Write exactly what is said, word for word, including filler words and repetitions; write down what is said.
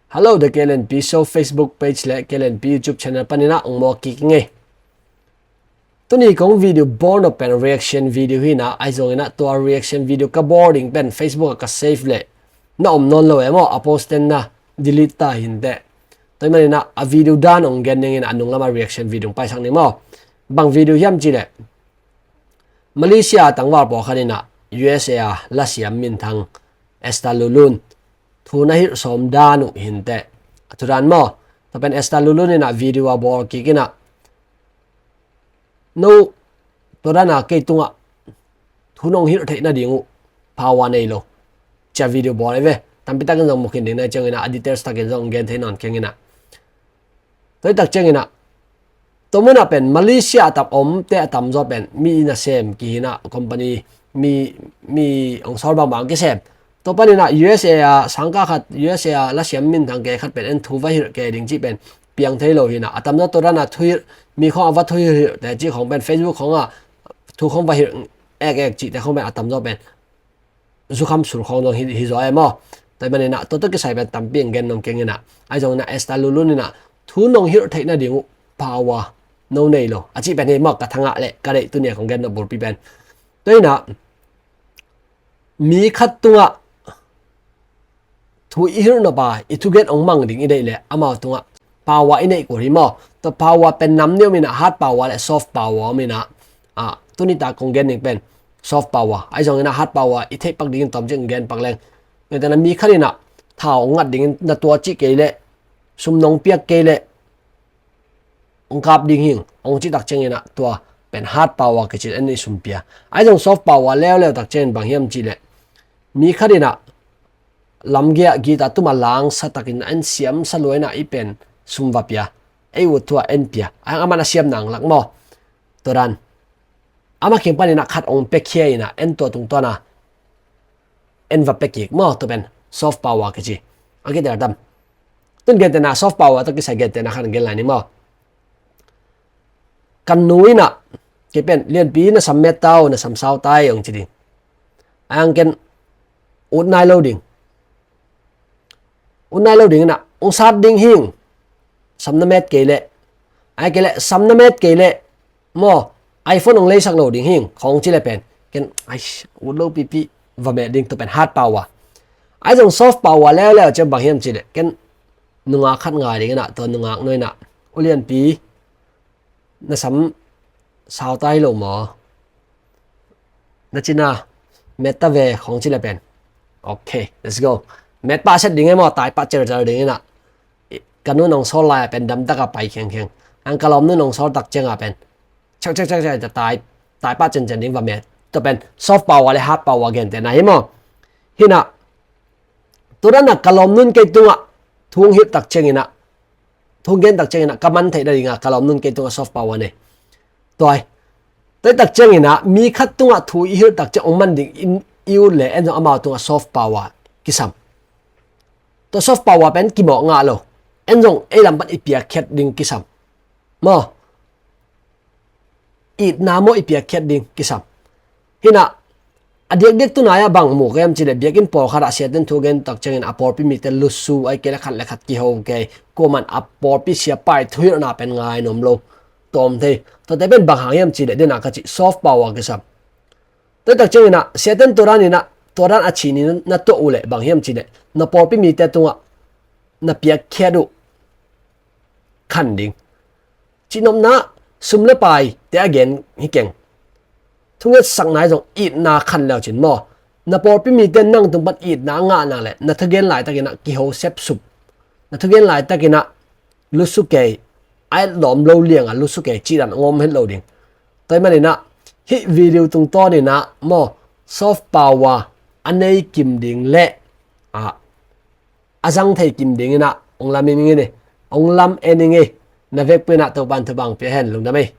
Hello, the K L N P Show Facebook page le K L N P YouTube channel panin ah ong mawk kik ing ei. Tuni kong video bawl nop pen reaction video hi in ah, ahi zongin ah tua reaction video ka bawl ding pen Facebook ah ka save leh na om nawn lo e maw, a post ten na delete ta hi inteh. Tua ahih manin ah a video dan ong gen ning in ah, a nung lam ah reaction video ong paisak ning maw. Bang video hiam cih leh, Malaysia tangval pawlkhat in ah U S A a lasiam minthang Esther Lulun thu na hilh sawm dan uh hi inteh. A thu dan maw, tua pen Esther Lulun in ah video a bawl kik in ah, no, tua dan a kei tungah thu nong hilh theih nading uh power nei lo, ci a video bawl hi ve. Tampi takin zong mu khin ding na hi ciangin ah, a details takin zong gen thei nawn keng in ah. Tua hi tak ciangin ah, tua mun ah pen Malaysia a tam omte a tamzaw pen mi nasem kihi in ah, company, mi, mi ong sawl bangbang kisem. Tua panin ah U S A a sangkah khat, U S A a lasiam minthang kei khat pen en thu va hilh kei ding cih pen piang thei lo hi in ah, a tamzaw tua dan a thu hilh, mi khawng a va thu hilh hilh te cih khawng pen, Facebook khawng ah thu khawng va hilh ek ek cihte khawng pen a tamzaw pen zukham sul khawng zong hi, hi zaw e maw. Tua ahih manin ah tua tawh kisai pen tampi ong gen nuam keng in ah, ahi zongin ah Esther Lulun in ah thu nong hilh theih nading uh power no nei lo a cih pen hi maw, ka thangah le ka deih tuni a kong gen nop bulpi pen. Tua hi in ah, mi khat tungah thu i hilh nop a, i thugen ong mang ding i deih leh amau tungah power i neih kul hi maw. Tua power pen nam nih om in ah, hard power le soft power om in ah, ah, tuni tak kong gen ding pen soft power. Ahi zongin ah hard power i theih pak dingin tawmcik ong gen pak leng. Ngetana mi khat in ah thau ong ngat dingin na tua cih kei leh, sum nong piak kei leh ong kap ding hi ing, ong cih tak ciangin ah tua pen hard power kici in ah en i sum pia. Ahi zong soft power leuleu tak ciangin bang hiam cih leh, mi khat in ah lamgei ah guitar tum a langsa takin en siamsa lua in ah i pen sum va pia, ei ut thu ah en pia, a hang aman a siam nang lak maw. Tua dan. Ama kheng panin ah khat ong piakhia in ah en tua tungtawn a en va pia kik maw, tua pen soft power kici. A kiter tam. Tun gentehna soft power tawh kisai gentehna khat gen lai ni maw. Ka nu in ah, kei pen, Lianpi, na sam met ta o, na sam sau ta ei, ong ci ding. A hang ken ut nai lo ding. Ut nai lo ding in ah, ong sat ding hi ing, sam na met kei leh. Ahih kei leh sam na met kei leh maw, iPhone ong leisak lo ding hi ing, khawng ci leh pen ken, ai, ut lo pipi, va met ding, tua pen hard power. Ahi zong soft power leuleu ciang bang hiam cih leh, ken nungak khat ngai ding in ah, tua nungak nu in ah, U Lianpi, na sam sau ta hi lo maw? Na cina met ta ve, khawng ci leh pen, okay, let's go. Met pah set ding e maw, tai pah celcel ding in ah. Ka nu in ong sawl lai a pen damtak a pai khengkheng. Ang ka lawm nu in ong sawl tak ciang a pen chak chak chak chak tai, tai pah cencen ding va met. Tua pen soft power le hard power gentehna hi maw. Hi in ah, tua dan a ka lawm nu in kei tungah thu ong hilh tak ciangin ah, thu ong gen tak ciangin ah ka man theih nading a ka lawm nu in kei tungah soft power nei. Tua hi. Tua hi tak ciangin ah mi khat tungah thu i hilh tak ciang ong man ding in i ut leh, en zong amau tungah soft power kisam. Tua soft power pen kimawh ngah lo. En zong ei lam pan i piakkhiat ding kisam maw. Itna maw, i piakkhiat ding kisam. Hi in ah, a diakdiak tunai ah bang mu ka hiam cih leh, biakinn pawlkhat ah siate'n thu gen tak ciangin a pawlpi mite lusu, ahih kei leh khat le khat kiho kei, kuaman a pawlpi siapa i thuhilhna pen ngai nuam lo, tawm thei. Tuate pen bang hang hiam cih leh, den a ka cih, soft power kisam. Tua hi tak ciangin ah siate'n tua dan in ah, tua dan a cih ni na tuah uh leh bang hiam cih leh, na pawlpi mite tungah na piakkhiat uh khan ding. Cihnopna, sum le paite a gen hi keng. Thungetsakna hi zong itna khan leu cin maw. Na pawlpi mite nang tung pan itna a ngah nak leh, na thugen laitakin ah kiho sepsup, na thugen laitakin ah lusu kei, a et lawm lo liang a lusu kei cih dan ong om het lo ding. Tua ahih manin ah hih video tungtawnin ah maw, soft power a nei kim ding leh, ah, a zang thei kim dingin ah ong lam en ing ei. Ong lam en ing ei. Na vekpi in ah Topa'n thupha ong pia hen. Lungdam ei.